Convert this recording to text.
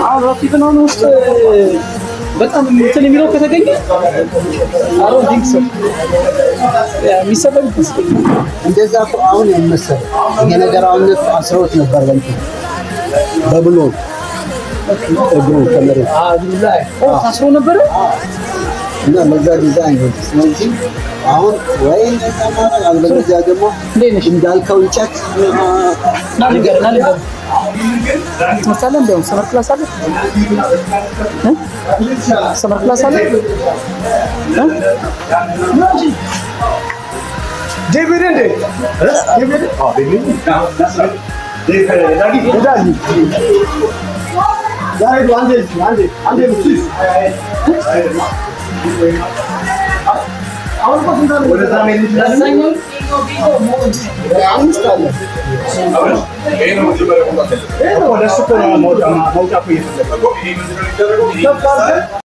አሁን ረፊቅን ውስጥ በጣም እንትን የሚለው ከተገኘ I don't think so የሚሰበብ ይመስለኛል። እንደዛ እኮ አሁን መሰለህ ይሄ ነገር፣ አሁን እነሱ አስረውት ነበር በእንትን በብሎን እግሩ ከመሬት። ታስሮ ነበረ። እና ለዛ ዲዛይን ነው። ስለዚህ አሁን ወይ እንደዛ ማድረግ፣ አለበለዚያ ደግሞ እንዴት ነሽ? እንዳልከው እንጨት። ና ልንገርህ፣ ና ልንገርህ። ትምህርት አለ እንዲያውም summer class አለ እ? Summer class አለ እ? ዴቪድ እንዴ ዴቪድ ዳጊ ዳጊ አንዴ አንዴ አንዴ። አሁን እኮ ስንት አለ? አምስት አለ። ወደ እሱ እኮ ነው መውጫ መውጫ እኮ እየፈለገ ከፍ አድርገን።